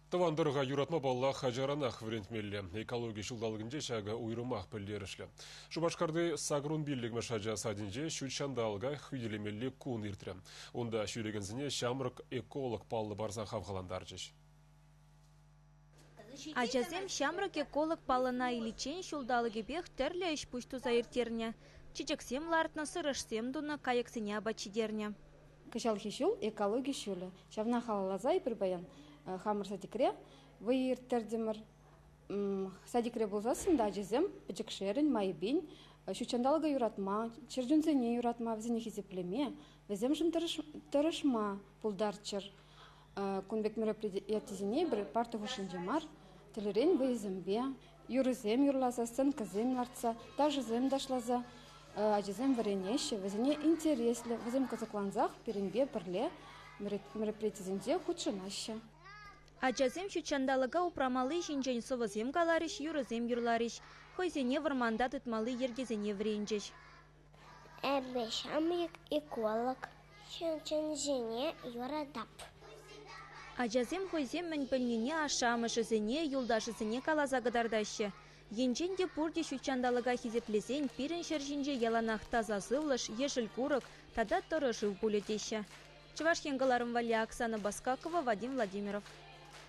Тӑван тӑрӑха юратма, паллах, ачаранах вӗрентмелле. Экологи ҫулталӑкӗнче ҫакӑ уйрӑмах пӗлтерӗшлӗ. Шупашкарти 85-мӗш ача садӗнче ҫут ҫанталӑка хӳтӗлемелли кун иртрӗ. Унта ҫӳрекенсене ҫамрӑк эколог паллӑ парса хавхалантарчӗҫ. Ачасем ҫамрӑк эколог паллӑна иличчен ҫулталӑкӗпех тӗрлӗ ӗҫ-пуҫ туса ирттернӗ. Чечексем лартнӑ, сырӑшсем тунӑ, кайӑксене апат ҫитернӗ. Кӑҫалхи ҫул экологи ҫулӗ. Ҫавна халалласа эпир паян хамӑр садикре вӑй ирттертӗмӗр. Садикре пулсассӑн та ачасем пӗчӗкшерӗн, майӗпен ҫут ҫанталӑка юратма, чӗрчунсене юратма, вӗсене хисеплеме, вӗсемшӗн тӑрӑшма пултарччӑр. Кун пек мероприятисене эпир парта хушшинче мар, тӗрлӗрен вӑйӑсемпе, юрӑсем юрласа, сценкӑсем лартса, ташӑсем ташласа ачасем вӗренеҫҫӗ, вӗсене интереслӗ, вӗсем кӑсӑклансах пирӗнпе пӗрле мероприятисенче хутшӑнаҫҫӗ. Ачасем ҫут ҫанталӑка упрамалли ҫинчен сӑвӑсем каларӗҫ, юрӑсем юрларӗҫ, хӑйсене вӑрманта тытмалли йӗркесене вӗренчӗҫ. Эпӗ ҫамрӑк эколог, чӗрчунсене юратап. Ачасем хӑйсем мӗн пӗлнине ашшӗ-амӑшӗсене, юлташӗсене каласа кӑтартаҫҫӗ. Енчен те пурте ҫутҫанталӑка хисеплесен пирӗн ҫӗр ҫинче яланах таса сывлӑш, ешӗл курӑк тата тӑрӑ шыв пулӗ теҫҫӗ. Чӑваш Ен кӑларӑм валли Оксана Баскакова, Вадим Владимиров.